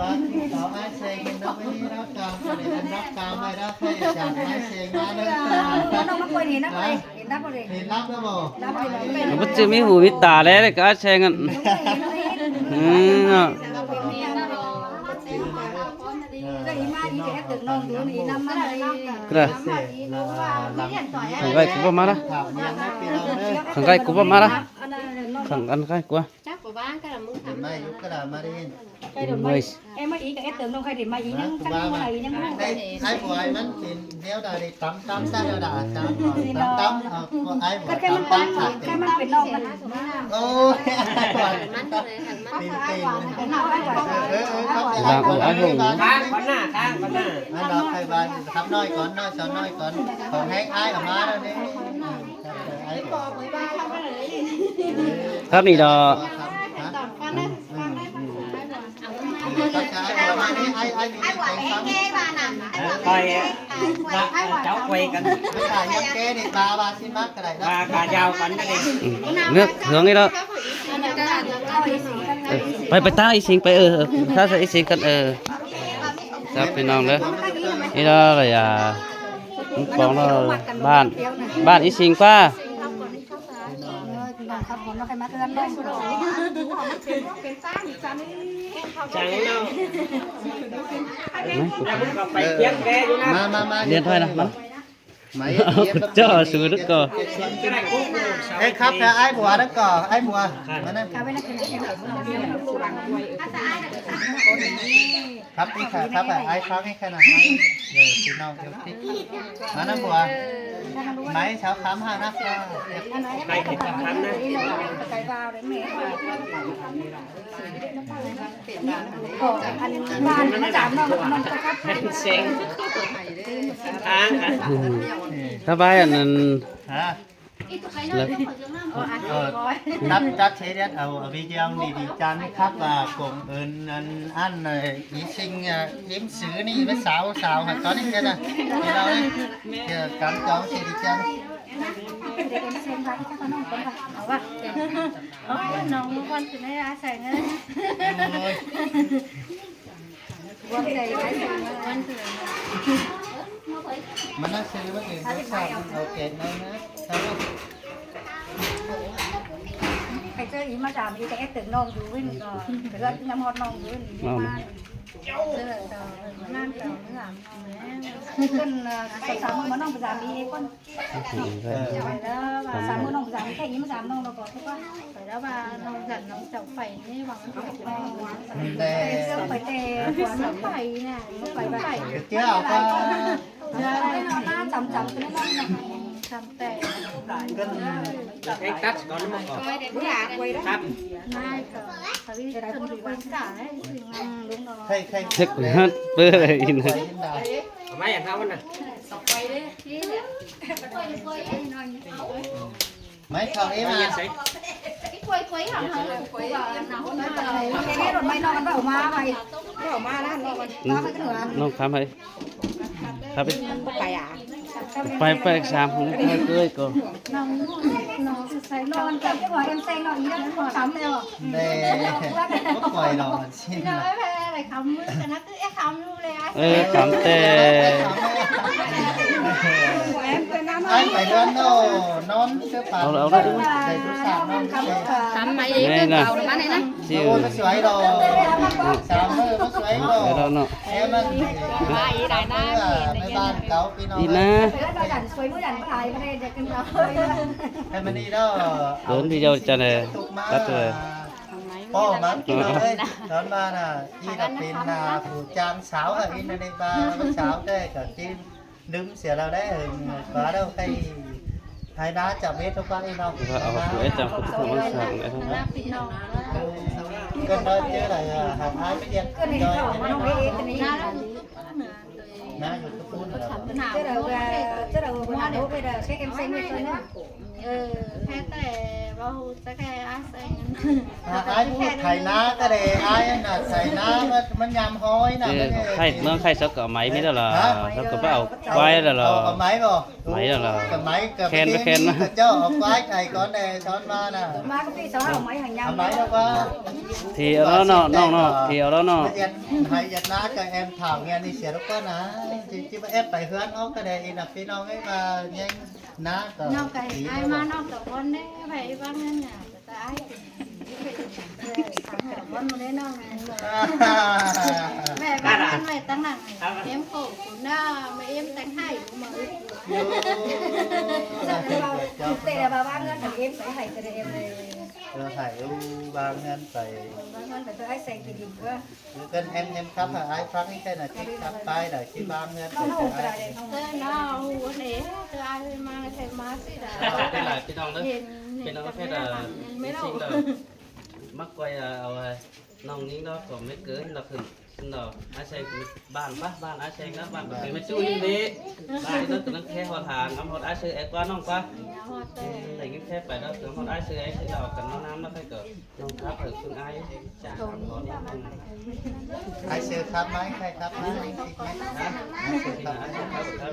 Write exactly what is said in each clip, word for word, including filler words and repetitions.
เอาไอ้เชงเห็นนับไว้นี่นับกลางไปเลยนับกลางไปแล้วใครอยากได้ไอ้เชงมาเลย เอาน้องมาคุยนี่นับเลย เห็นนับเลย เห็นนับแล้วบอก นับเลย มันจะมีหูมีตาแล้วก็ไอ้เชงกัน เห็นเลย เห็นเลย เออเนาะ ก็อีมาอีกแค่ตึกน้องดูนี่น้ำมันเลย ครับ ขังไก่กูบ่มาละ ขังไก่กูบ่มาละ ขังอันไก่กู จักบ่บ้างกะละมึงทำ ไม่ยุคกระดาษมาได้ยิน เมื่อย เอ้ยมาอีกก็เอ็ดเติมน้องใครเด็ดมาอีกนึง ตั้งมาอีกยังบ่ ไอ้ไอ้บอยมันเป็นแนวใดตำตำซะแนวใดตำตำตำเอาไอ้บอย ก็แค่มันเป็น ตำตำขาด แค่มันเป็นน้องมัน โอ้ยไอ้บอย มันก็เลยหันมา เป็นเป็น เป็นน้องไอ้บอย เออเออเออครับ ล้างเอาไอ้หง ข้างก่อนหน้า ข้างก่อนหน้า อันเราใครบ้านครับน้อยก่อนน้อยสอนน้อยก่อน ของแห้งไอ้ออกมาแล้วนี่ ครับนี่ดอก คอยละเจ้าคอยกัน ปลากายาวกันนั่นเอง เงือกเหืองนี่แล้ว เออ ไปไปตาอีสิงไป เออ เออ ถ้าอีสิงกัน เออ ครับพี่น้องเด้อ นี่แล้วอะไรอ่ะ มันฟ้องแล้วบ้าน บ้านอีสิงป้า น้องครับผมเราใครมาเตือนด้วย จังเนาะ อย่าเพิ่งเข้าไปเถียงแกอยู่นะ มามามา เรียนถ้อยนะ มา ไม่ เอาเจ้าสูงนึกก่อน เอ้ยครับแต่ไอ้บัวนั่นก่อนไอ้บัวมานั่น ครับนี่ค่ะครับไอ้ฟังให้ขนาดนี้เดี๋ยวพี่น้องเดี๋ยวพี่มานั่นบัว ไม่เช้าค้ำห้านะ ไปติดตามนะ อันบ้านมาจากน้องน้องจะครับ เซ็งทางอ่ะ ถ้าไปอันนั้น ฮะ แล้ว เออ จัดจัดเชเดียดเอาเอาวิดีโอดีดีจันครับ อ่ากงเอิญอันอันเอ่ออีซิงอ่ะยิ้มซื้อนี่เป็นสาวสาวครับตอนนี้เนี่ยนะเดี๋ยวเราเนี่ยเดี๋ยวกำจองเชดีจัน เอาว่า เอาน้องก่อนคือไม่อาศัยเงิน โอ้ย มานั่งซื้อมาเองรสชาติมันโอเคไหมนะ ใครเจออีมาถามอีแต่เอ็ดตึงน้องอยู่วินก่อนเพื่อนน้ำฮอดน้องอยู่วินมาเจอต่อนั่งต่อเมื่อเพื่อนสามมือมาน้องไปถามอีคน เออ สามมื้อน้องสามแค่นี้มาสามน้องเราบอกทุกว่า ไปแล้วว่าน้องจันน้องเจ้าไปนี่หวังมันจะไป แต่ เจ้าไปแต่หัวน้องไปเนี่ยไปไป เจ้าก็ เจ้าอะไรมาจำจำตัวน้องนะจำแต่ ก็ เอ็กตัสก่อนมาก่อน ครับ ไม่ก็เขาเรียกคนดูวันกะให้ถึงลุงน้อง ใครใคร เช็คหัดเปิดอะไรอีกนะ เอาไว้อย่างเท่านั้นนะ ไม่เขาเอ้มา ไม่นอนกันเปล่ามาไปเปล่ามาแล้วนอนกัน น้องทำให้ ครับ ไปอ่ะ ไปไปสามคนไปด้วยก็ น้องน้องใส่นอนกับหัวเอ็มเซ็งนอนอีกแล้วสามเลยอ่ะ แม่ก็ปล่อยหรอกสิ พี่น้องไม่เป็นอะไรคำมือกันนะคือไอ้คำรู้เลยอ่ะ เออ ขำแต่ ไอ้ไปเรือนโน่นนอนเสื้อผ้า เอาละเอาละ ใส่ชุดสามนอนเสื้อ ทำมาเอง นี่นะ เก่ามาเลยนะ สิ โอ้ยก็สวยดอกสามเออก็สวยดอก แล้วเนาะ แค่มัน ว่าอีหลายหน้า ในบ้านเขาพี่น้อง ดีนะ สวยเมื่อไหร่ก็หายไปเลยเดี๋ยวกันเรา ให้มันนี่เนาะ เดินที่เจ้าจะเลย ตัดเลย ป้อมาพี่น้องเอ้ย ตอนมาน่ะ อีน่ะเป็นน่ะผู้จางสาวอ่ะ อีน่ะในบ้านสาวได้ก็กิน ลืมเสียแล้วได้ เออ ขอแล้วใคร ให้น้าจับเวททุกครั้งอีน้อง ก็เอาตัวไอ้จำคนที่เขามาสั่งไอ้ทั้งนั้น ก็น้อยเจออะไรอ่ะ หาท้ายไม่เดียว ก็นี่เขามาน้องเอ๊ะนี่ น้าอยู่ตะปูนเหรอ เจ้าเราเจ้าเราวันนั้นโอเคเด้อ เช็คเอ็มเซ็งนี่ตัวนึง เออ แค่แต่ Âu, chắc cái ai say ngắn. À, ai ꞌhụ thảy ná ꞌcọ đảy, ai ꞌnặn thảy ná, ꞌmắn, ꞌmắn ꞌnhăm ꞌhói ꞌnặn. Ơ, ꞌmắn ꞌnhăm. Khay, ꞌmướng khay sắp ꞌcọ máy ꞌmí đó là, hả? Sắp ꞌcọ báu au quái đó là. Au, au máy báu? Máy đó là. ꞌCọ máy, ꞌcọ khen, khen ꞌcọ ꞌchọ au quái thảy ꞌcọ đảy son ꞌmá ꞌnặn. Má ꞌcọ pi son au máy hẳn ꞌnhăm. Au máy đó ꞌquá. Thì nó, nó, nó, nó, thì nó, nó. Hãy giật ná cho em thảo nghe đi xía đó ꞌquá ná. Chứ, chứ mà em phải hướn ốc cái này thì là phi ꞌnọng ꞌnị ꞌmá ꞌnhắng. Ná ꞌcọ. ꞌNọng ꞌcọ ai ꞌmá ꞌnọng ꞌcọ ꞌvón đé, ꞌvạy ꞌváng ꞌnặn ꞌnạ, ꞌcọ ai. Ơ, thắng ꞌcọ ꞌvón ꞌmá đé ꞌnọng ꞌnạ. Mẹ ꞌváng ꞌnặn ꞌvạy tẳng nẳng, em khổ khổ ꞌnạ, mẹ em tẳng hảy ꞌmá. Ơ, tệ là bà ꞌváng ꞌnặn, em phải hảy cho em này. Ơ, hảy ꞌu ꞌváng ꞌnặn phải. Ơ, ꞌváng ꞌnặn phải tôi ai say kỷ niệm quá. Ư, ꞌcọ em, em khắp hả ai ꞌphắng ꞌnị ꞌtẹ ꞌnạ, ꞌchí khắp ꞌpái đa ꞌchí ꞌváng ꞌnặn. Nó hông phải. Tớ nó hù ꞌnê, tớ ai ꞌmá, tớ ꞌmá ꞌsứ đa. Ờ, ꞌpưa lai ꞌpi ꞌnọng đé. Hiên, ꞌpi ꞌnọng hiên phết, ờ, hiên mết ꞌlẹo. Xin lỗi. ꞌMá quay, ờ, ờ, ꞌnọng ꞌnhính đó, ꞌcọ mết ꞌcứ, ꞌnọng khửn, xin lỗi. Ai say ꞌcứ bản ꞌpá, bản ai say ꞌnạ, bản ꞌcứ mết ꞌchu ꞌnhính đé. Bản ꞌnị ꞌcọ ꞌnặn khe ꞌhọt hả, ngắm ꞌhọt ai say é ꞌquá ꞌnọng ꞌquá. Đảy ꞌnhính khe pay đó, ngắm ꞌhọt ai say é, xin lỗi, ꞌcọ ꞌnọng ꞌnặn ꞌnạ, ꞌcọ. Ai say khắp máy, khay khắp máy, ai say khắp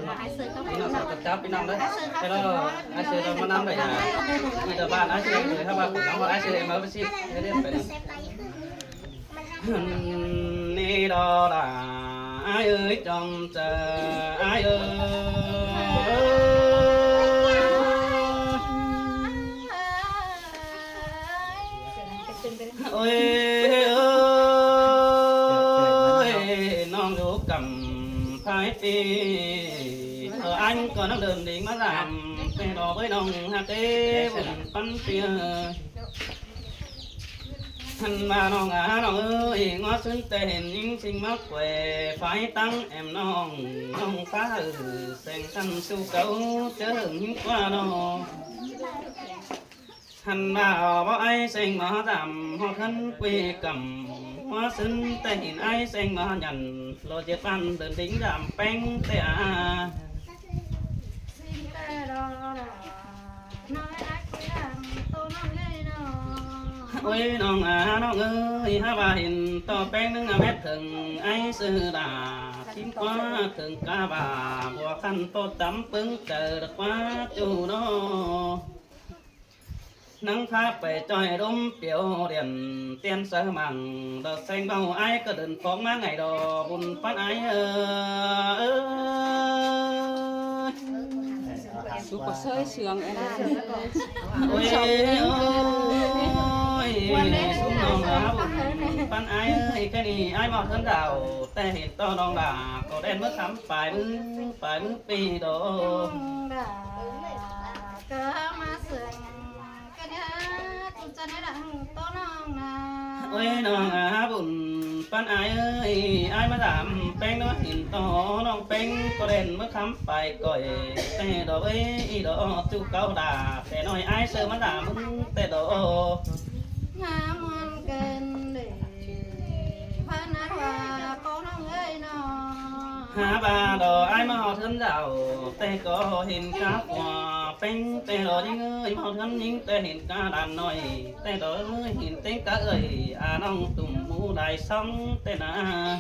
máy. Ai say khắp máy. Chào ꞌpi ꞌnọng đé. Hello, ai say ꞌmá ꞌnặn đảy hả? Đi đa bản ai say, khắp bản ꞌcọ ꞌnọng ai say ꞌmá ꞌpưa ꞌsịt. Đi đa bản. Đi đó là ai ơi, chom chơ ai ơi. Ôi, ôi, ꞌnọng dú căm phái pi. Ờ, anh có năng đơn đi mà làm, cái đó với ꞌnọng hả, cái buôn ꞌpắn pi ơi. Hăn ꞌva ꞌnọng à, ꞌnọng ơi, ngó sưn ꞌtẹ hên ꞌnhính ꞌsịn ꞌmá quay phái tẳng em ꞌnọng, ꞌnọng phá hư seng khăn su cáu chớ hưng ꞌquá ꞌnọ. Hăn ꞌva báu ai seng ꞌmá dăm, ꞌhọt hăn quê căm, ngó sưn ꞌtẹ hên ai seng ꞌmá nhẳn, lo ꞌdệt ꞌván đơn đính dăm ꞌpéng ꞌtẹ à. Ôi ꞌnọng à, ꞌnọng ơi, hả ꞌva hên ꞌto ꞌpéng ꞌnưng à mết thửng ai sư đa, thím ꞌquá thửng cá ꞌva, bua khăn ꞌtố tắm pứng chaư đa ꞌquá ꞌchu ꞌnọ. Nắng phá pay ꞌchoi đốm piêu điện, tiên saư măng đa seng báu ai ꞌcọ đưn phóng ꞌmá ngày đo buôn ꞌpắn ai ơi. Su ꞌcọ sơi sương ên. Ôi, ôi, su ꞌnọng à, buôn ꞌpắn ai ơi, cái đi ai ꞌmá thớn đao, ꞌtẹ hên ꞌto ꞌnọng đa, ꞌcọ đen ꞌmá khắm pay ꞌmứ, pay ꞌmứ pi đo. Đa, ꞌcọ ꞌmá sương, cái đi, tu chân đa, ꞌtố ꞌnọng à. Ôi ꞌnọng à, buôn ꞌpắn ai ơi, ai ꞌmá dăm ꞌpéng ꞌnọ hên ꞌto ꞌnọng ꞌpéng, ꞌcọ đen ꞌmá khắm pay ꞌcọi, ꞌtẹ đo ơi, ꞌi đo ꞌchu cáu đa, ꞌtẹ ꞌnọi ai sư ꞌmá dăm ꞌmứng ꞌtẹ đo. Hả ꞌva đo ai ꞌmá ꞌhọt thớn dao, ꞌtẹ ꞌcọ hên cá khua ꞌpéng, ꞌtẹ đo ꞌnhính ơi, ꞌmá ꞌhọt thớn ꞌnhính ꞌtẹ hên cá đan ꞌnọi, ꞌtẹ đo ơi, hên ꞌtếng cá ơi, à ꞌnọng tủm ꞌmú đai sóng ꞌtẹ ꞌnạ.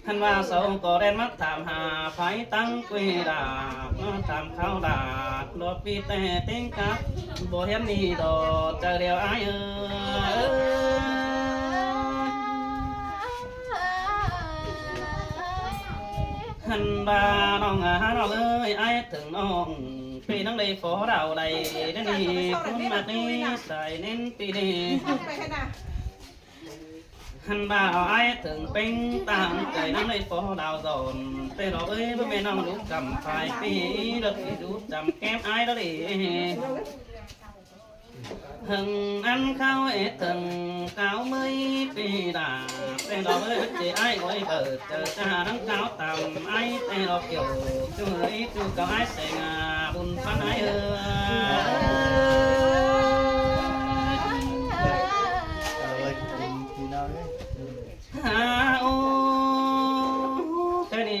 Hăn ꞌva sau ꞌcọ đen ꞌmá tham hả phái tẳng quê đa, ꞌmá tham kháo đa, lo pi ꞌtẹ ꞌtếng cá báu hiến đi đo, chaư điêu ai ơi. Hăn ꞌva ꞌnọng à, ꞌnọng ơi, ai thửng ꞌnọng, pi ꞌnọng đảy phó đao đảy, đảy đi, ꞌcốn ꞌmặc đi, sai ꞌnến pi đi. Hăn ꞌva ai thửng ꞌpéng tẳng cai ꞌnọng đảy phó đao dọn, ꞌtẹ đo ơi, báu ꞌmen ꞌnọng dú căm phái pi, đa pi dú chăm kém ai đa đi. Hưng ăn kháo ế thưng cáo ꞌmới pi đa, ꞌtẹ đo ới ꞌchí ai ôi bờ, chaư cha nắng cáo tăm ai, ꞌtẹ đo kiêu ꞌchu ới ꞌchu cáo ai seng à, buôn ꞌpắn ai ơi. Hả ô, cái đi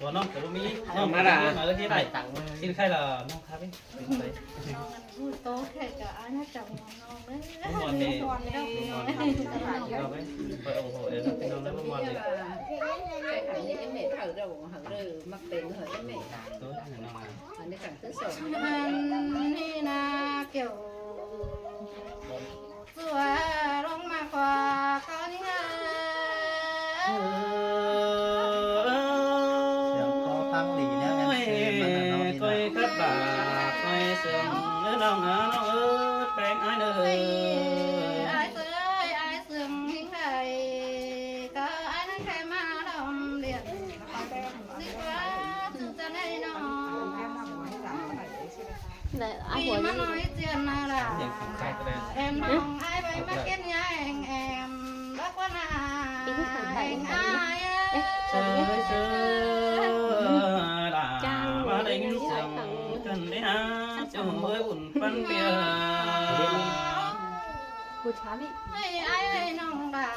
ตัวน้องก็บ่มี น้องมาล่ะ มาเออที่ไหน กินไข่ละน้องครับ น้องมันพูดโตแค่กับอ้ายน่าจะมองน้องเลย บ่ม่วนนี่ บ่ม่วนนี่ เอาไป ไปโอ้โห เดี๋ยวพี่น้องได้บ่ม่วนนี่ ใครขายนี่เจ๊แม่เฒ่าเด้อ เฒ่าเด้อ มักเป็นเหรอเจ๊แม่ ตัวน้อง อันนี้สั่งซื้อสด อันนี้นะเกี่ยว เสือลงมาขวาเขานี่นะ เสียงพอฟังดีนะ เอ็มซี มันน่ะเนาะ ก้อยคัดบากก้อยเสื่องเด้อน้องนะน้องเอ้ย แปลงอ้ายเด้อ ไอ้เอ้ย ไอ้เสื่องหิ้งไห่ ก็อ้ายนั้นแค่มาลอมเลียน นึกว่าสุดจะได้น้อง Đấy, áo พี่ của มา Nhi. น้อยเจียนนาล่ะ เสียงของใครก็ได้ แอมน้องไอ้ใบมาเก็ตยาแอมแอม รักว่านาแอมอ้าย เอ้ย เอ้ย เอ้ย เอ้ย ล่ะ จ้าง มาได้ยินเสียง อยู่ในห้อง จนได้หาเจ้าเอ้ยอุ่นปันเปีย ผู้ชายนี่ ให้อ้ายให้น้องล่ะ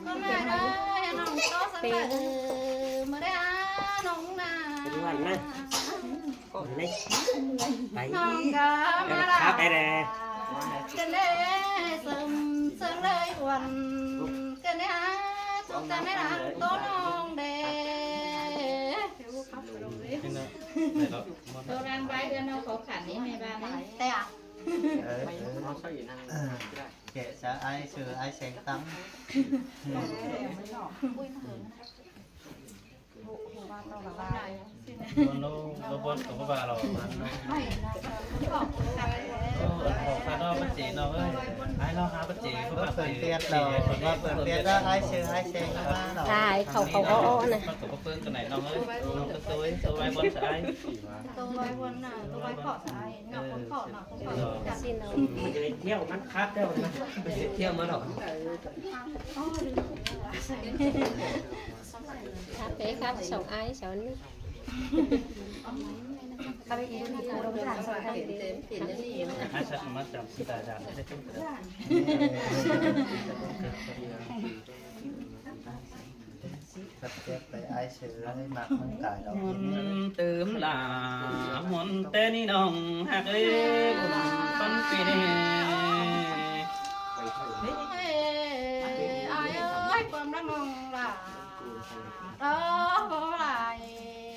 ก็มาได้ให้น้องโตสัก เปย์ เออ มาได้หาน้องนา เป็นวันนะ ไป น้องก็มาละ ครับ ไปเลย กันเด้เสริมเสริมเลยอ้วน กันเด้หาสุขกันเด้หาตัวน้องเด้ ตัวรังไว้เดือนเอาเขาขันนี้ไม่บ้างนี่ แต่อะ เออ เออ แกะซะ ไอ้ซื้อ ไอ้แสงตัง โน่นโน่นโน่นบนกับพระบาทเรา โอ้ ขอข้าน้องพระเจ้าเนาะเอ้ย ไอ้น้องหาพระเจ้า เปิดเปียดเรา ว่าเปิดเปียดแล้ว ไอ้ซื้อ ไอ้แสงมาเนาะ ใช่ เขา เขาก็อ้อนะ มันกับเปิ้งกันไหนน้องเอ้ย น้องก็ตัวตัวไว้บนสาย ตัวไว้บนน่ะ ตัวไว้เกาะสาย เนาะ คนเกาะเนาะ คนเกาะ สิเนาะ มันจะไปเที่ยวมันคัดแล้วนะ ไปเที่ยวมาหรอ ครับเป๊ะครับ สองไอ้สองนี่ ครับ อีกที ให้ชัดมาจำสิตาจารย์ สักเจ็บไป ไอ้ซื้อ ไอ้มักมันกายเรา หนเติมหลา หนแต่นี่น้องหักเอ้ย บุญต้นปีนี้ ไอ้เอ้ย ความรักน้องหลา รอบ่ไหล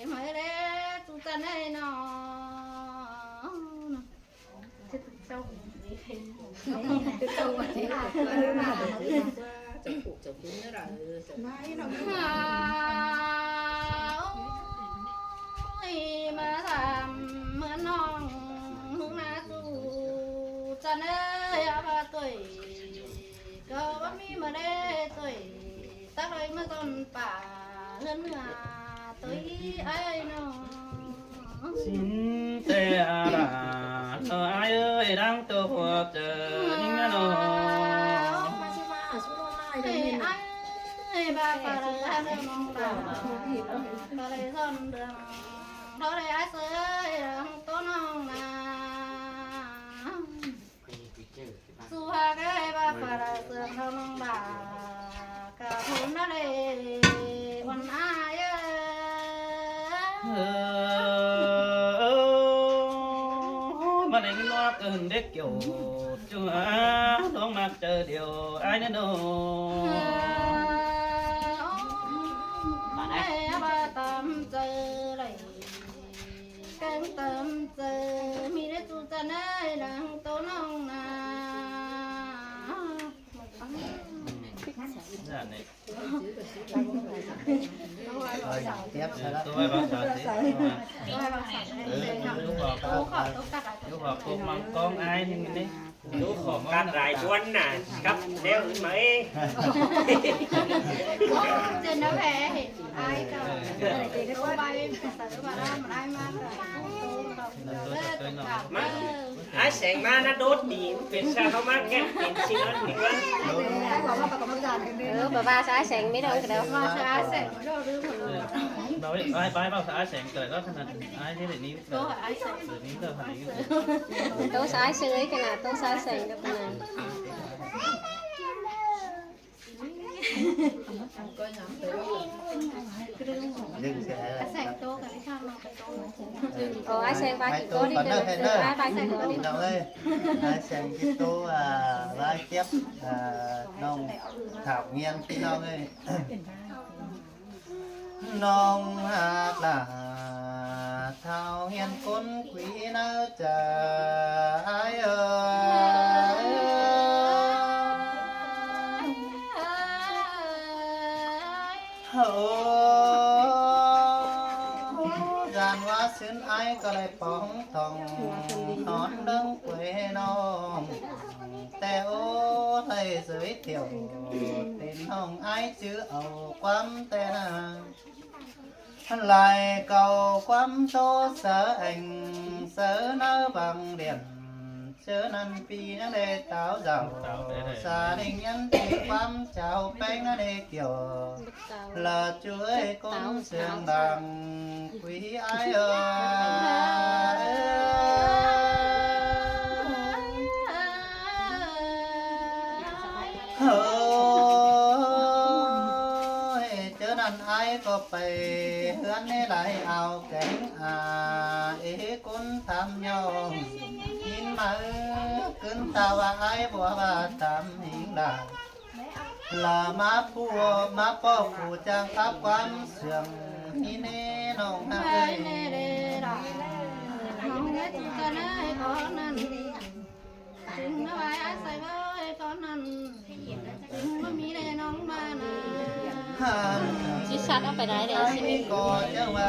ไม่ได้สุขกันแน่นอน Ôi, ꞌmá tham ꞌmứa ꞌnọng ꞌmứa ꞌmá ꞌchu, ꞌchăn ơi, a ꞌva ꞌtui, ꞌcọ ꞌmí ꞌmứa đé ꞌtui, tắc ꞌlới ꞌmứa ꞌtọn pả ꞌhướn ꞌmứa ꞌtui ái ꞌnớ. Sính ꞌtẹ a đả, ơ, ái ơi, đang tô hua chaư ꞌnhính ꞌnớ ꞌnớ. Ê, ái ơi, ba pả đảy ꞌhướn ꞌnọng đả, pả đảy ꞌdọn đường, đó đảy ái ơi, đang tô ꞌnọng đả. Su ha cái ba pả đảy ꞌdọn đường đả, cả thôn đó đảy ôn ái ơi. Ơ, ơ, ơ, ꞌmá đảy ꞌnhính ꞌnớ ꞌcọ hên đé kiẻo, ꞌchu a, ꞌlống ꞌmặc chaư điêu ái ꞌnớ ꞌnớ. Ơ, ơ, ơ, ba tăm chaư đảy, kéng tăm chaư, ꞌmí đé ꞌchu ꞌchăn ơi, đang tô ꞌnọng đả. Dạ, này. Rồi, tiếp sau đó. Tôi bảo sao thế? Tôi bảo sao thế? Ừ, chú bảo cô, chú bảo cô mang con ai thì mình đi. Chú khổ cắt lại cuốn nè, cắt đéo mà ế. Trên đó về, ai cờ. Cô bay, phải mà đó, mà ai mang cờ. Má, ái Seng ꞌmá ꞌnớ đốt đi, pên sao ꞌmá ꞌmá kẹt pên xin ớt đi ꞌnớ. Ơ, ꞌva ꞌva ꞌsớ ái Seng ꞌmí ꞌnọng ꞌcọ đaư. Bái bái ꞌva ꞌsớ ái Seng ꞌcọ đaư, ꞌló khả năng ái thế để nín. Tô ái Seng ꞌcọ đaư, khả năng nín. Tô ái Seng ới ꞌcọ đaư, tô ái Seng ꞌcọ đaư. Ơ, ái Seng ba kỉ cô đi, ái ba kỉ cô đi. Ái Seng kỉ cô, à, ba kiếp, à, ꞌnọng Thảo Nguyên kỉ ꞌnọng ơi. ꞌNọng ꞌhặc lả Thảo Nguyên ꞌcốn quí ꞌnớ chaư ái ơi. Hơ, ꞌdan ꞌva sưn ái ꞌcọ đảy póng thỏng ꞌnón đơng quê ꞌnọng. Té ố đảy giới thiệu tên ꞌnọng ái chứ au ꞌquám té ꞌnớ. Lai cau ꞌquám ꞌtố sáư eng sáư ꞌnớ bang điện. Chớ ꞌnặn pi ꞌnớ đe táo dảo, sa đinh nhắn pi ꞌquám cháo péng ꞌnớ đe kiểu. Là chuối ꞌcốn sương đàng quí ái ơi. Ôi, chớ ꞌnặn ái ꞌcọ pay ꞌhướn ꞌnị lai ao kéng a, ế ꞌcốn tham nhau. Nín máư ꞌcứn ta ꞌva ái bua ꞌva tham hính đả. Là ꞌmá ꞌpưa, ꞌmá ꞌpọ phủ chang khắp ꞌquám sương, nín ꞌnị ꞌnọng ꞌhặc ơi. Hẳn ꞌchí sắt áo pay đảy đảy ꞌsịn. Ái ꞌcọ chắng ꞌva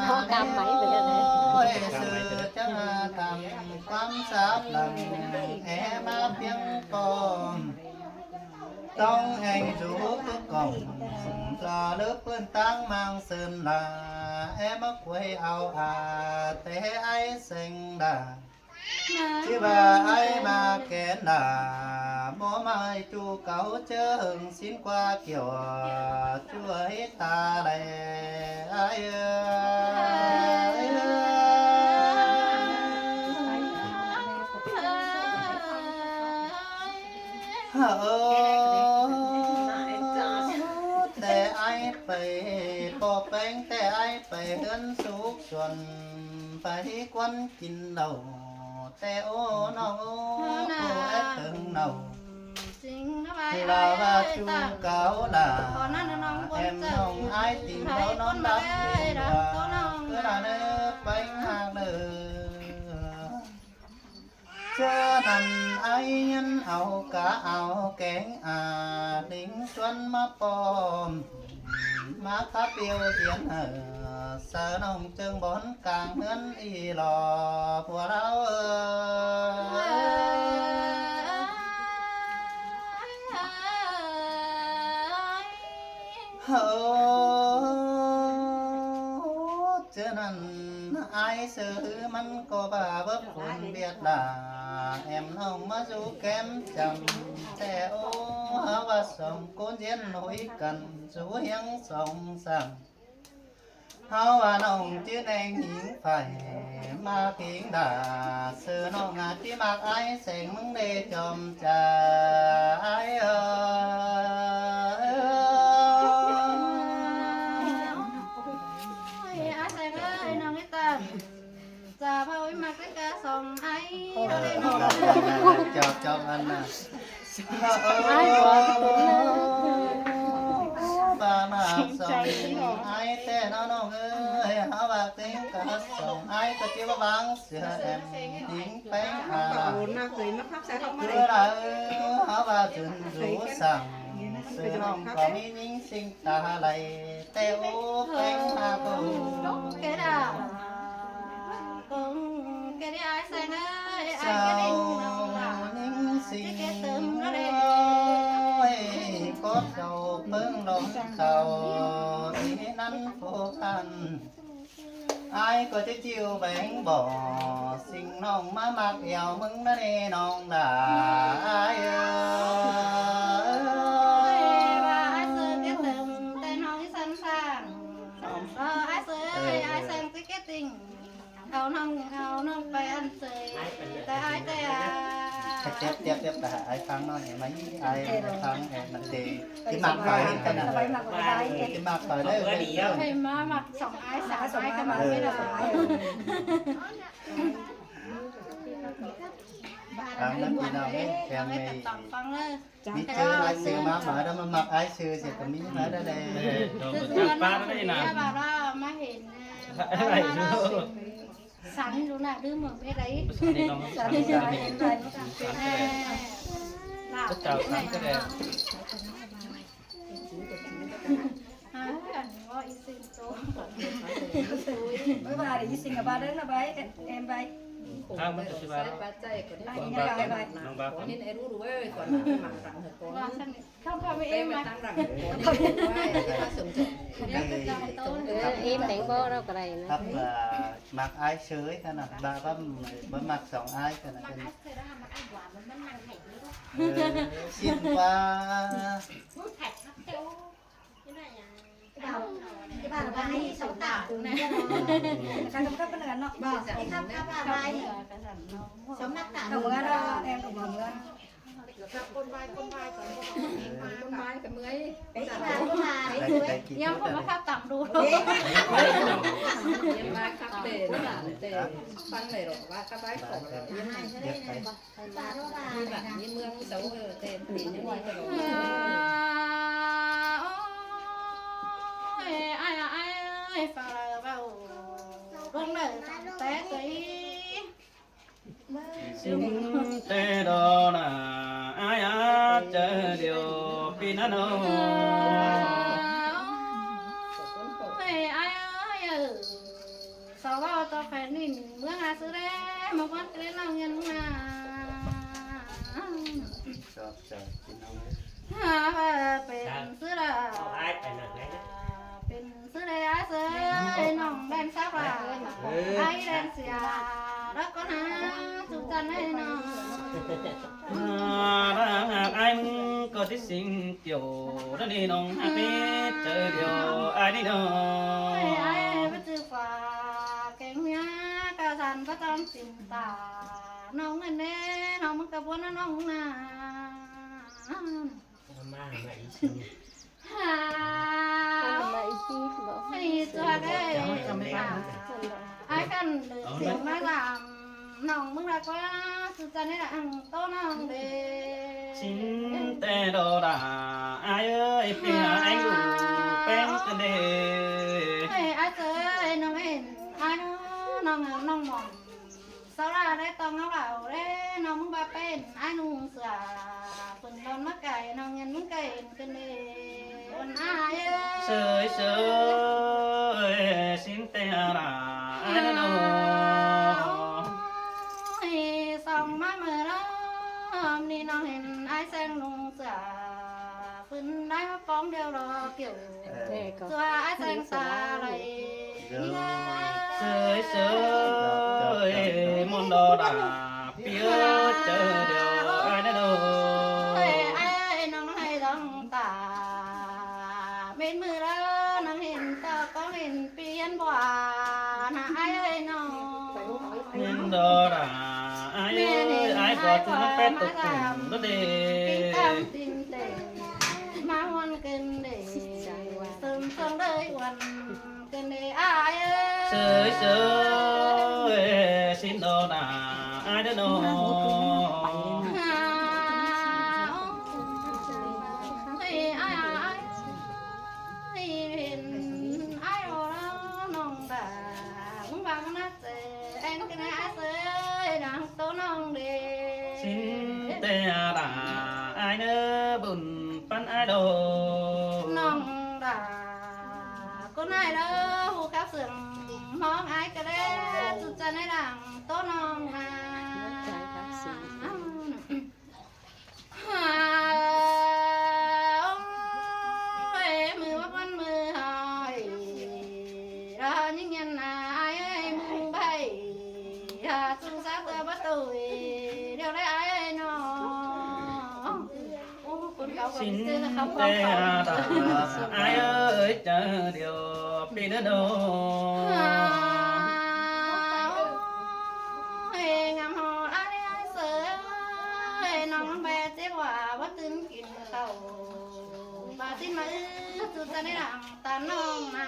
ꞌhó căm máy pay đảy đảy. Ôi, sư chắng tham ꞌquám sáp lăng, é ꞌmá piếng ꞌcọ. Tong eng dú cốc cỏng, lỏ lớ ꞌpưn ꞌtáng ꞌmang sơn lả, é ꞌmá quay au a, té ái seng đả. Chứ ꞌva ái ꞌmá kén đả, ꞌmá mai ꞌchu cáu chớ hưng sín ꞌquá kiẻo, ꞌchu ái ta đảy ái ơi. Hơ, té ái pay ꞌpọ péng, té ái pay ꞌhướn súc suôn, pay ꞌquán kin lảu, té ố ꞌnọng ố, ꞌcọ é tơng nảu. Là ꞌva ꞌchu cáu lả, em ꞌnọng ái tỉnh báu ꞌnón đắp tỉnh ꞌva, ꞌcứ là ꞌnớ péng ꞌhặc ꞌnớ. Chớ ꞌnặn ái Hiến au cá ao kéng a lính chuôn ꞌmá pom, ꞌmá khắp yêu hiến hở, sa ꞌnọng ꞌchương bón cang ꞌhướn ꞌnị lo pua ꞌlẹo ơi. Hơ, ꞌchớ ꞌnặn ải ꞌsự ꞌmắn ꞌcọ ꞌva báu phôn ꞌviạk lả, em ꞌnọng ꞌmá dú kém chăm ꞌtẹ ꞌô. Hảư ꞌva song ꞌcốn ꞌdiến ꞌnọi căn dú hiếng song săng. Hảư ꞌva ꞌnọng ꞌchư ꞌneng ꞌhính phải ꞌmặc ꞌhính đa, ꞌsự ꞌnọng a ꞌchí ꞌmặc ải Seng ꞌmứng đé chom cha ải ơi. Ôi, ải Seng ơi, ꞌnọng ꞌnị tăm. Chả bao ꞌmặc cá song ải. Ơ, chọp, chọp ăn nả. Ải ꞌva ꞌmặc song ải ꞌtẹ ꞌnọng ꞌnọng ơi, hảư ꞌva ꞌtếng cá song ải ꞌcọ ꞌchí ꞌva ꞌváng sia em ꞌhính ꞌpéng a lả. Cứ đa ư, hảư ꞌva dún dú săng, ꞌsự ꞌnọng ꞌcọ ꞌmí ꞌnhính ꞌsinh ta lai ꞌtẹ ꞌô ꞌpéng a ꞌcọ. Cái đó. Cũng cái đi ải Seng ơi, ải cái đi ꞌnọng lả. ꞌNhính ꞌsinh cái tớm nó đi. Ôi, cót châu ꞌpứng lông châu, ꞌnị ꞌnặn phô khăn. Ải ꞌcọ ꞌchí ꞌchịu béng bó, ꞌsinh ꞌnọng ꞌmá ꞌmặc eo ꞌmứng ꞌnặn ꞌnị ꞌnọng lả ải ơi. Ôi, ꞌva ải ꞌsự cái tớm, ꞌtẹ ꞌnọng ꞌnhính sẵn sàng. Ơ, ải ꞌsự ơi, ải Seng cái cái tình. Au ꞌnọng, au ꞌnọng pay ăn ꞌsự, ꞌtẹ ải ꞌtẹ a. Tiếp, tiếp, tiếp, ta ải ꞌphắng ꞌnọi, ải, ải ꞌphắng, ải ꞌmắn tê. ꞌChí ꞌmặc pay, ꞌchí ꞌmặc pay, ꞌchí ꞌmặc pay đé. Ôi, ꞌmá ꞌmặc song ải, song ải, cái ꞌmặc cái đó. ꞌPhắng ꞌnặn ꞌpi ꞌnọng ới, em ꞌmí. Tổng ꞌphắng ơi. ꞌMí ꞌchư ải ꞌsự ꞌmá, ꞌmá đa ꞌmá ꞌmặc ải ꞌsự sia ꞌcọ ꞌmí ꞌmá đa đe. Ơ, ꞌchư ꞌchư ꞌnặn ꞌmá đa đe nả. Ải ꞌva ꞌmá hên, ơ, ꞌmá sắn dú nả, đưm ꞌmự ꞌmí đảy. Sắn đi ꞌnọng. Sắn đi ꞌnọng. Ơ, lả. Chắc chắn sắn cái đe. Ơ, ăn ꞌnọ ꞌi ꞌsinh tô. Bái bai, ꞌi ꞌsinh a bai đé ꞌnạ bai, em bai. Khang ꞌmắn ꞌchí ꞌva. Bai, bai, bai. ꞌNọng ꞌva. Ôi, con ăn mặn răng hả con? ꞋVa sắn. Không, không, em mà. Tăng răng. Ơ, êm beng ꞌbo ꞌnọng ꞌcọ đảy ꞌnạ. Khắp, ơ, ꞌmặc ải ꞌsự ꞌnặn nả, ꞌva, ꞌva, ꞌva ꞌmặc song ải ꞌnặn nả. ꞌMặc ải ꞌsự đó, ꞌmặc ải Quảng mà ꞌmắn mặn hẻ đi đó. Ơ, ꞌsịn ꞌva. Ú, thạch khắp châu. Cái bà, cái bà là bà đi sống tạm. Cái khắp, khắp cái này nó. Cái khắp, khắp bà, bà đi sống tạm. Cảm ơn đó, em cảm ơn. Con vai, con vai, con vai, con vai, con vai. Cái bà, cái bà đi. Em không có khắp tạm đủ. Em vai khắp tệ, nó làm tệ. Tăng này rồi, vai khắp vai khổ. Em hai cái đấy này. Đi bạn đi mương xấu rồi, tên thì nó đi rồi. Ôi, ai, ai, ai, phải là vào. Con này té tí. ꞌChí ꞌtẹ đó nả, ải a, ꞌchớ điêu ꞌpi ꞌnặn ꞌnớ. Ôi, ai, ai, ai. Sau ꞌva ꞌto phải ꞌnịn ꞌmướng a ꞌsứ đé, ꞌmá ꞌquán cái đé ꞌnọng ꞌnhắng nả. Chọp, chọp, ꞌpi ꞌnọng ới. Hả, ꞌva pên ꞌsứ đa. Pên ꞌsứ đa ải ꞌsứ ơi, ꞌnọng đen sắp à. Ải đen sia, đó con hả, sụp chăn ới ꞌnọng. À, đang hạc ải ꞌmứng ꞌcọ ꞌchí ꞌsịnh kiẻo, đó đi ꞌnọng hạc đi, ꞌchớ điêu ải đi ꞌnọng. Ôi, ải báu ꞌchư phả, keng ꞌmía, ꞌcọ săn báu ꞌtong chim tả, ꞌnọng ꞌngớn đé, ꞌnọng ꞌmứng ꞌcọ bón ꞌnọng nả. Ama ama isi. Ama isi, báu. Ôi, chua đé. Ải căn đảy ꞌsịn ꞌmá dăm. ꞌNọng ꞌmứng đa ꞌquá, sụp chăn ới đa ăn tô ꞌnọng đé. ꞌChí ꞌtẹ đó đa, ải ơi, ꞌpi hả anh đủ ꞌpéng căn đé. Ôi, ải ꞌsứ ơi, ꞌnọng ên, ải ꞌnọng, ꞌnọng mỏng. Sau ꞌlạ đé ꞌtong ꞌháu ꞌlạ đé, ꞌnọng ꞌmứng ꞌva ꞌpẹn ải ꞌnung sửa, phun đon ꞌmá cai ꞌnọng ꞌnhắng ꞌmứng cai ꞌnưng ꞌcứn đi. Ôn ai ới. Sới sới, sín ꞌtẹ ꞌlạ ải ꞌnưng ꞌnọ. Ôi, song ꞌmá ꞌmự ꞌnọng, ꞌnị ꞌnọng hên ải ꞌseng ꞌnung sửa, phun ải ꞌmá ꞌpóng điêu lo kiẻo. Tua ải ꞌseng ta lai. Sới sới, ꞌmuôn đo đa, ꞌpi ới, ꞌchớ điêu ải ꞌnưng ꞌnọ. Ôi, ải ơi, ꞌnọng ꞌhạy dong ta. ꞌMến ꞌmự ꞌnọng hên ta ꞌcóng hên ꞌpi hên bua, ꞌnạ ải ơi ꞌnọng. ꞌMến đo đa, ải ơi, ải bua ꞌchư ꞌmắn pét tô ꞌcứn đé. Kinh tâm tin tể, ꞌmá ꞌhuan ꞌcứn đi, sớm sớm đới ꞌhuan. Sới sới, sín đo đa ải ꞌnưng ꞌnọ. Sín ꞌtẹ ꞌlạ ải ꞌnưng bun ꞌpắn ải đo. ꞌNọng đa ꞌcốn ải đo, ꞌhụ khắp sương ꞌmóng ải ꞌcọ đé, ꞌchu ꞌchăn ải lăng ꞌtố ꞌnọng ꞌnạ. Ôi, ꞌmự ꞌmá ꞌpắn ꞌmự ꞌhọi, đa ꞌnhính ꞌnhăn ải ới ꞌmự ꞌvạy, ha ꞌchu sáp ꞌtưa bá tủi, điêu đé ải ới ꞌnọng. Sín ꞌtẹ ꞌlạ ải ới, ꞌchớ điêu ꞌpi ꞌnưng ꞌnọ. Ôi, ngắm ꞌhọt ải ới sới, ꞌnọng ꞌmá ꞌpé chếp ꞌva báu tứn kin khảu. Báu tứn ꞌmá ư, ꞌchu ꞌchăn ải lăng ꞌtan ꞌnọng ꞌnạ.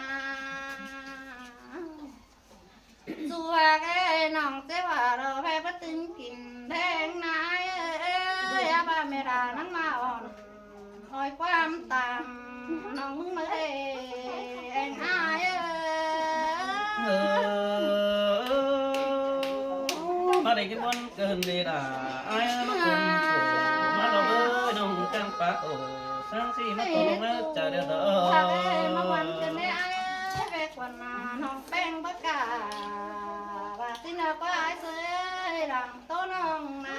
ꞌChu ꞌva ꞌnọng chếp ꞌva lo ꞌpé báu tứn kin ꞌtếng ꞌnạ ải ới, ꞌa ꞌva ꞌmẹ đa ꞌnặn ꞌmá ón. Ói ꞌquám tam ꞌnọng ꞌmứng ꞌmá ới, ꞌéng ải ới. ꞌMá đảy kin ꞌmuôn ꞌcứn đi đa ải ꞌmá ꞌcứn phủ, ꞌmá lo ới ꞌnọng cang pák ổ, sáng sí ꞌmá tô ꞌmá ꞌchớ điêu đo. ꞌMá ꞌhuan ꞌcứn đi ải ới, ꞌvạy khuôn ꞌnọng ꞌpéng báu cả, ꞌva ꞌsịn ꞌnớ ꞌquá ải sới lăng ꞌtố ꞌnọng ꞌnạ.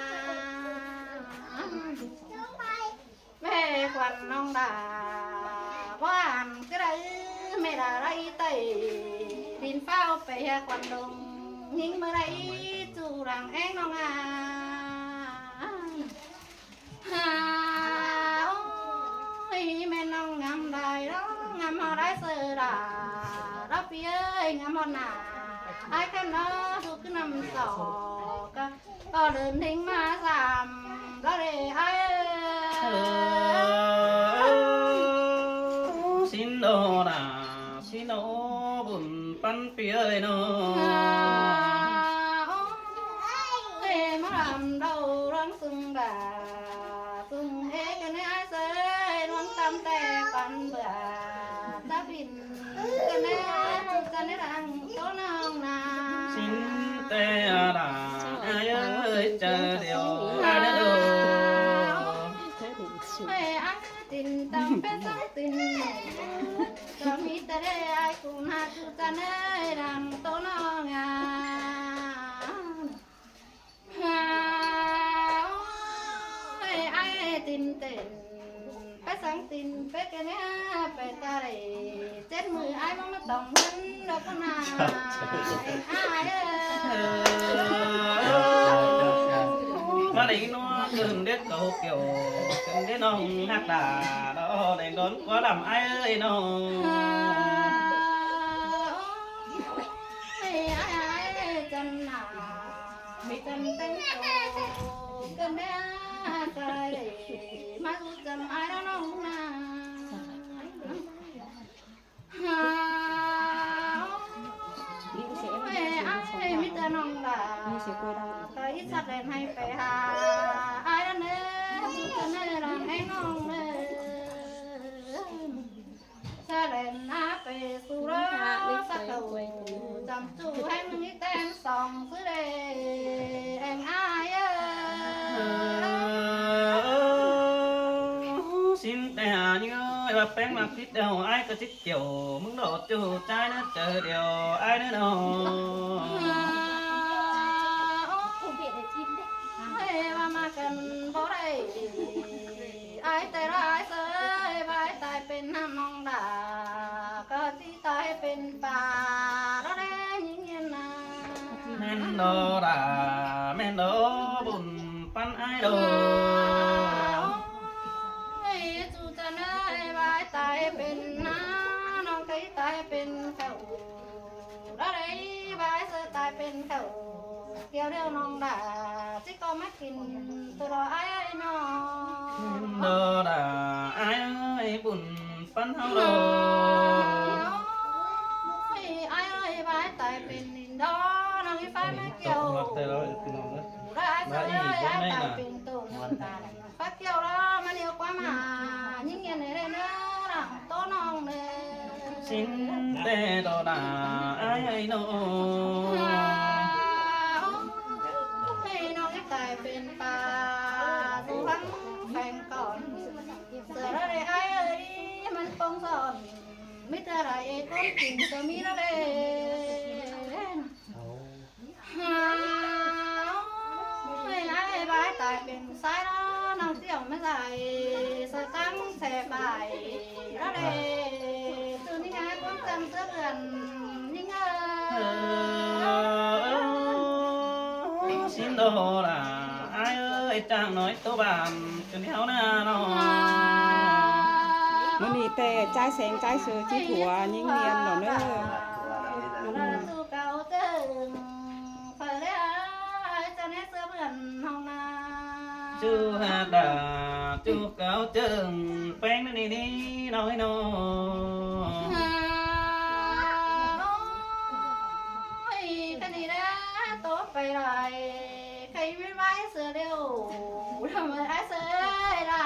ꞌVạy khuôn ꞌnọng đa, ꞌva ăn ꞌcọ đaư, ꞌmẹ đa đảy tảy, đin ꞌpháo pay ha khuôn đông, ꞌnhính ꞌmự đảy, ꞌchu lăng ꞌéng ꞌnọng ꞌnạ. Ha, ôi, ꞌmen ꞌnọng ngắm đảy lo, ngắm ꞌhọt ải sới đa, lo ꞌpi ới, ngắm ꞌhọt ꞌnạ, ải khăn lo, ꞌchu ꞌcứ năm sọ, ꞌcọ ꞌcọ đưn ꞌnhính ꞌmá sam, ꞌcọ đảy ải. Sín đo đa, sín đo bun ꞌpắn ꞌpi ới ꞌnọng. Ôi, ꞌmá lăm đaư ꞌluống sưng đa, sưng ế ꞌcọ ꞌnị ải sới, ꞌluống tăm ꞌtẹ păn bươn, ta pin ꞌcọ ꞌnị, ꞌchu ꞌcọ ꞌnị lăng ꞌtố ꞌnọng ꞌnạ. Sín ꞌtẹ đa, ải ới, ꞌchớ điêu ải ꞌnưng ꞌnọ. Ôi, ải tin tăm pét săng tin, ꞌcọ ꞌmí ꞌtẹ đé ải ꞌcốn ha ꞌchu ꞌcọ ꞌnị lăng ꞌtố ꞌnọng ꞌnạ. Ha, ôi, ải tin tên, pét săng tin pét ꞌcọ ꞌnị, pay ta đảy, chết ꞌmự ải ꞌmá ꞌmá tỏng ꞌhướn lo ꞌcọ ꞌnạ. Ải ới. ꞌMá đảy ꞌnọ ꞌcứn đét cáu kiẻo, ꞌcứn đét ꞌnọng ꞌhặc đa, lo đảy đón ꞌquá lăm ải ới ꞌnọng. Ôi, ải ới, chăn ꞌnạ. Mí chăn ꞌtếng tô, ꞌcứn đé, ꞌcọ đảy, ꞌmá ꞌchu ꞌchăn ải lo ꞌnọng ꞌnạ. Ha, ôi, ải ới, ꞌmí ꞌtẹ ꞌnọng đa, ꞌcọ ꞌí ꞌsặt ꞌlen ꞌhạy pay ha, ải lo ꞌnị, ꞌchu ꞌcọ ꞌnị lăng ꞌéng ꞌnọng ꞌnị. ꞌSặt ꞌlen ꞌnạ pay su lo, ꞌsặt tô, chăm ꞌchu ꞌhéng ꞌnưng ꞌí ꞌtén song ꞌsứ đê. ꞌPéng ꞌmặc kít điêu ai ꞌcọ ꞌchí kiẻo ꞌmứng ꞌlọ ꞌchu ꞌchái ꞌnớ, chau điêu ai ꞌnớ ꞌnọ. Ai ꞌva ꞌmặc căn báu đảy, ai ꞌtẹ ꞌlạ ai ꞌsớ, ꞌva ai tai pên ꞌnặm ꞌnọng đả, ꞌcọ ꞌchí tai pên pả ꞌló đé ꞌnhính ꞌnhiên ꞌna. ꞌMen ꞌló đả, ꞌmen ꞌló bun ꞌpắn ai ꞌló. Ôi, ꞌchu chăn ơi, ꞌva ai tai pên ꞌná, ꞌnọng ꞌcọ tai pên khảu. ꞌLó đé ꞌva ai ꞌsớ tai pên khảu, kiẻo điêu ꞌnọng đả, ꞌchí ꞌcọ ꞌmá kin tô ꞌló ai ơi ꞌnọ. ꞌLó đả, ai ơi, bun ꞌpắn ꞌháu ꞌló. Ôi, ai ơi, ꞌva ai tai pên đỏ, ꞌnọng ꞌchí ꞌphái ꞌmá kiẻo. ꞌLó ai ꞌsớ ơi, ai tai pên tô ꞌnọng đả. Phák kiêu ꞌló ꞌmá ꞌnéo ꞌquám ꞌmá, ꞌnhính ꞌnhiên ꞌnớ ꞌnớ, lăng ꞌtố ꞌnọng ꞌnớ. Sín ꞌtẹ ꞌló đả ai ơi ꞌnọ. Ôi, ꞌnọng ꞌchí tai pên pả, tô ꞌhắng pheng cỏn. ꞌSớ ꞌló đé ai ơi, ꞌmắn ꞌpông son. ꞌMí ꞌtưa lai ꞌcốn kin ꞌsớ ꞌmí ꞌló đé. Ôi, ai ꞌva ai tai pên sai ꞌló, ꞌnọng ꞌchí ꞌmá dạy, ꞌsớ ꞌtáng ꞌsớ bai ꞌló đé. ꞌChu ꞌnhính ai ꞌcốn chăm ꞌsớ bươn ꞌnhính ơi. Sín ꞌló đả, ai ơi, chang ꞌnọi tô bản, ꞌchu ꞌnéo ꞌnớ ꞌnọ. ꞌMự ꞌnị ꞌtẹ ꞌchái seng ꞌchái sư ꞌchí thủa ꞌnhính ꞌnhiên ꞌnọ ꞌnớ. ꞌChu cáu ꞌchương, ꞌphạ ꞌlé ai chăn ꞌnẹ ꞌsớ bươn ꞌnọng ꞌna. ꞌChu hák đả, ꞌchu cáu ꞌchương, ꞌpéng ꞌnị ꞌnị ꞌnọng ơi ꞌnọ. Ôi, ꞌcọ ꞌnị ꞌlẹ, tô pay lai, khay ꞌmí ꞌvái ꞌsớ điêu, ꞌlẹo ꞌmưa ai ꞌsớ ơi đả,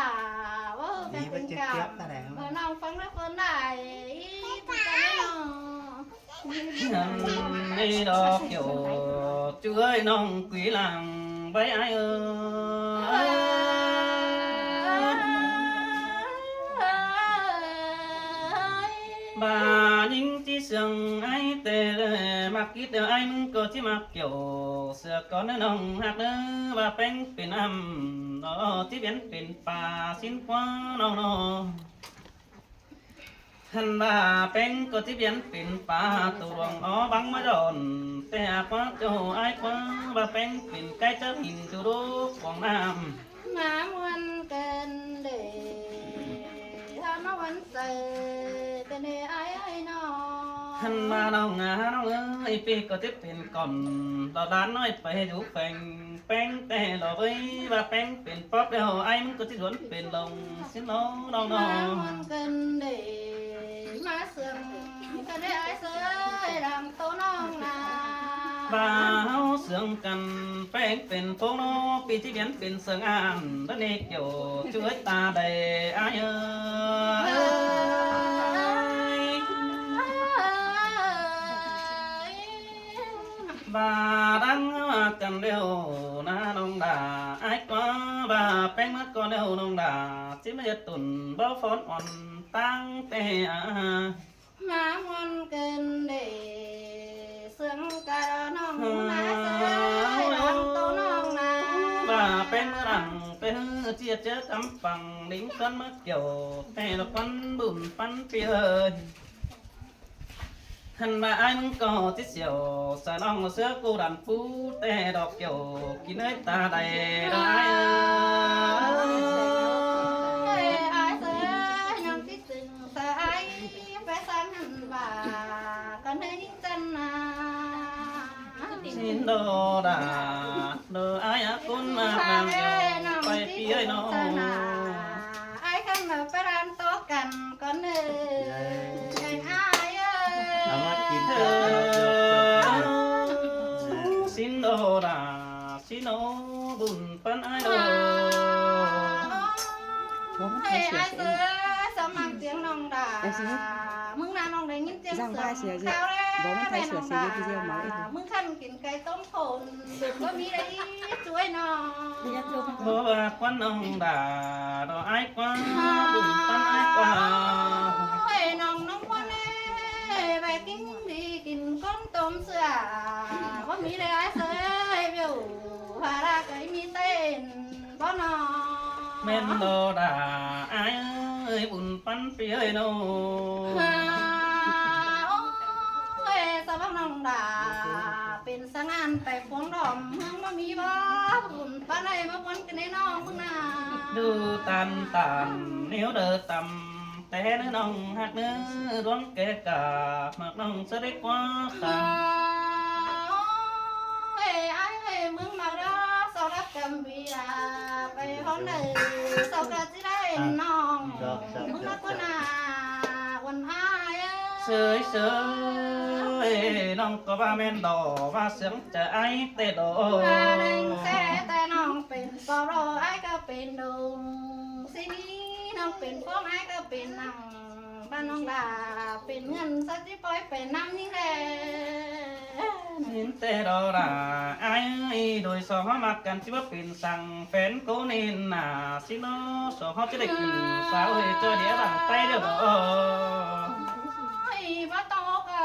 ꞌva ꞌcọ pên căm, ꞌmưa ꞌnọng ꞌphắng ꞌlẹo ꞌcốn lai, ꞌí ꞌcọ ꞌnị ꞌnọ. ꞌNị ꞌló kiẻo, ꞌchu ơi ꞌnọng quí lăng ꞌvạy ai ơi. ꞌVa ꞌnhính ꞌchí sương ai ꞌtẹ, ꞌmặc kít điêu ai ꞌmứng ꞌcọ ꞌchí ꞌmặc kiẻo, ꞌsứa cón ꞌnớ ꞌnọng ꞌhặc ꞌnớ, ꞌva ꞌpéng pên ꞌnặm, ꞌnọ ꞌchí piến pên pả sín ꞌquá ꞌnọng ꞌnọ. Hăn ꞌva ꞌpéng ꞌcọ ꞌchí piến pên pả tô luông ó băng ꞌmá dọn, ꞌtẹ ꞌquá ꞌchu ai ꞌquá, ꞌva ꞌpéng pên cáy chớp hin ꞌchu đúc cuông ꞌnặm. ꞌMá ꞌmuôn ꞌcợn đê, ꞌhá ꞌmá ꞌmuôn say, ꞌcợn đê ai ơi ꞌnọ. Hăn ꞌva ꞌnọng ꞌnọng ơi, ꞌpi ꞌcọ ꞌchí pên cỏn, lỏ đán ꞌnọi pay dú pheng, ꞌpéng ꞌtẹ lỏ ꞌvới, ꞌva ꞌpéng pên póp điêu ai ꞌmứng ꞌcọ ꞌchí duốn pên lông. Sín ꞌnọng ꞌnọng ꞌnọ. ꞌMá ꞌmuôn ꞌcợn đê, ꞌmá sương, ꞌcợn đê ai ꞌsớ ơi, lăng tô ꞌnọng ꞌna. ꞌVa ꞌháu sương căn ꞌpéng pên phông ꞌnọ, ꞌpi ꞌchí piến pên sương ăn, đa ꞌnị kiẻo ꞌchu ơi ta đảy ai ơi. ꞌVa đang ꞌmá căn điêu ꞌna ꞌnọng đả, ai ꞌquá ꞌva ꞌpéng ꞌmá ꞌcọ điêu ꞌnọng đả, ꞌchí ꞌmá ꞌdệt tủn báu phón ỏn ꞌtáng ꞌtẹ. ꞌMá ꞌmuôn ꞌcợn đê, sương căn ꞌnọng ꞌna ꞌsớ ơi, lăng tô ꞌnọng ꞌna. ꞌVa ꞌpéng ꞌmá lăng ꞌtẹ, ꞌchí ꞌdệt chớ cắm păng, đính cón ꞌmá kiẻo, ꞌtẹ lỏ ꞌquắn bun ꞌpắn ꞌpi ơi. Hăn ꞌva ai ꞌmứng ꞌcọ ꞌchí siêu, sa ꞌnọng ꞌsớ cô đàn phú, ꞌtẹ đỏ kiẻo, kin ơi ta đảy đỏ ai ơi. Ai ơi, ꞌnọng ꞌchí sương sa ai, pay ꞌsướng hăn ꞌva, căn ơi ꞌnhính chăn ꞌna. Sín đỏ đả, đỏ ai ꞌcốn ꞌmá lăng kiẻo, pay ꞌpi ơi ꞌnọ. Ai khăn ꞌmá pay lăng tô căn cón ơi. Ai ơi. Áo mắt kín. Sín đỏ đả, sín ꞌnọ bun ꞌpắn ai đỏ. Ôi, ai ơi, sắm mang tiếng ꞌnọng đả. ꞌMứng ꞌna ꞌnọng đảy ꞌnghín ꞌtiếng dáng sương ꞌva sia kháo ꞌlẹo, ꞌmứng ꞌtháy sửa sia ꞌviạk video máư ꞌnọng. ꞌMứng ꞌkhặn kin cáy tốm khôn, báu ꞌmí đảy chuối ꞌnọng. Báu ꞌva ꞌquán ꞌnọng đa, đó ải ꞌquá, bun ꞌtăn ải ꞌquá. Ôi, ꞌnọng ꞌnọng ꞌquá ꞌnị, ꞌvạy kin đi kin ꞌcốn tôm sửa, báu ꞌmí đảy ải ꞌsới, ꞌviạk hua đa cáy ꞌmí tên. Báu ꞌnọng. ꞌMen ꞌló đa ải ơi, bun ꞌpắn ꞌpi ơi ꞌnọng. Ôi, sa báu ꞌnọng đa, pên sa ꞌngán pay phông đom ꞌmướng báu ꞌmí báu, bun ꞌpắn ơi báu ꞌpắn kin ꞌnị ꞌnọng ꞌmứng ꞌna. Đu ꞌtan ꞌtan ꞌnéo đaư tăm, té ꞌnị ꞌnọng ꞌhặc ꞌnị, ꞌluống kẻ cả, ꞌmặc ꞌnọng ꞌsớ đảy ꞌquá khăn. Ôi, ải ơi, ꞌmướng ꞌmặc đaư, sau đắc căm ꞌpi đa, pay hón đaư, sau ꞌcọ ꞌchí đảy ꞌnọng. Chọp, chọp, ꞌmướng chọp, ꞌmặc ꞌquá chọp. ꞌNa, uôn ải ơi. ꞌSới ꞌsới, ꞌnọng ꞌcọ ꞌva ꞌmen đo, ꞌva sướng chaư ải té đo. ꞌVa đeng té té ꞌnọng pên pau đo, ải ꞌcọ pên đung. ꞌSướng ꞌnị ꞌnọng pên phông, ải ꞌcọ pên nẳng. Ba ꞌnọng đa pên ꞌngớn, sa ꞌchí ꞌpoi pên ꞌnặm ꞌnhính đé. ꞌNhính té đo đa ải ơi, đôi song ꞌháu ꞌmặc căn ꞌchí báu pên săng phén ꞌcốn ꞌnị ꞌna, ꞌsịn ꞌnớ song ꞌháu ꞌchí đảy kin sáu ꞌhới ꞌchoi đĩa đẳng ꞌTáy đéo đo. Ôi, báu ꞌtố ꞌcọ,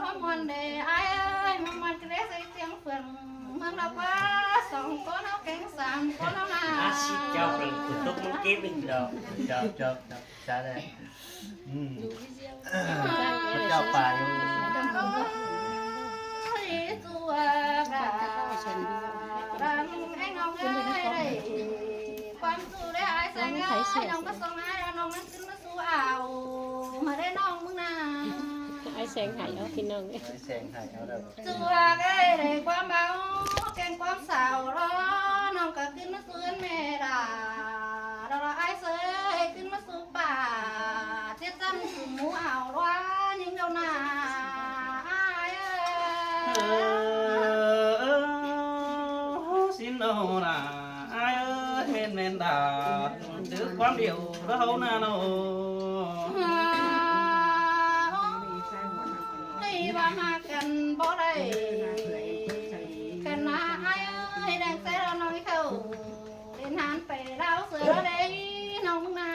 báu ꞌmuôn đé ải ơi, ꞌmuôn ꞌmuôn ꞌcọ đé ꞌsới ꞌtiếng phượng, ꞌmướng ꞌlẹo ꞌquá song ꞌcốn ꞌnớ kéng sam ꞌcốn ꞌnớ ꞌna. Á, ꞌsịn chảu phượng phủ tốc ꞌmướng kếp ꞌnị đo. Chọp, chọp, chọp. Chả đây. Ừ. Chào bà. Ôi, tua cả đàn anh ngọc ơi, quan su đé ải ꞌseng ơi, ꞌnọng ꞌcọ song ải đa ꞌnọng ꞌnặn ꞌcứn ꞌmá su ao, ꞌmá đé ꞌnọng ꞌmứng ꞌna. Ải ꞌseng hảư au ꞌpi ꞌnọng. Ải ꞌseng hảư au đaư. Su ꞌhặc ơi, đảy ꞌquám báu, kéng ꞌquám sau ꞌló, ꞌnọng ꞌcọ ꞌcứn ꞌmá su ꞌhướn ꞌmẹ đa. Đa đa ải ꞌsới, ꞌcứn ꞌmá su pả, ꞌtiết ꞌchăn su mú ao ꞌló, ꞌnhính ꞌlẹo ꞌna, ải ơi. Ơ, ơ, ơ, ꞌsịn ꞌnớ ꞌna, ải ơi, ꞌmen ꞌmen đa, chứ ꞌquám điêu ꞌló ꞌháu ꞌna ꞌnớ. Ôi, ba ꞌmặc căn báu đảy, căn ꞌna ải ơi, đang ꞌsé ꞌlẹo ꞌnọng ꞌnị khảu. Đên hán pay ꞌlẹo ꞌsới ꞌlẹo đảy ꞌnọng ꞌmứng ꞌna.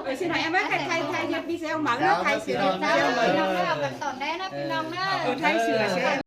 Ôi, xin hãy em ơi, khai, khai, khai video mắng, khai sửa video mắng. Ôi, khai sửa, khai sửa.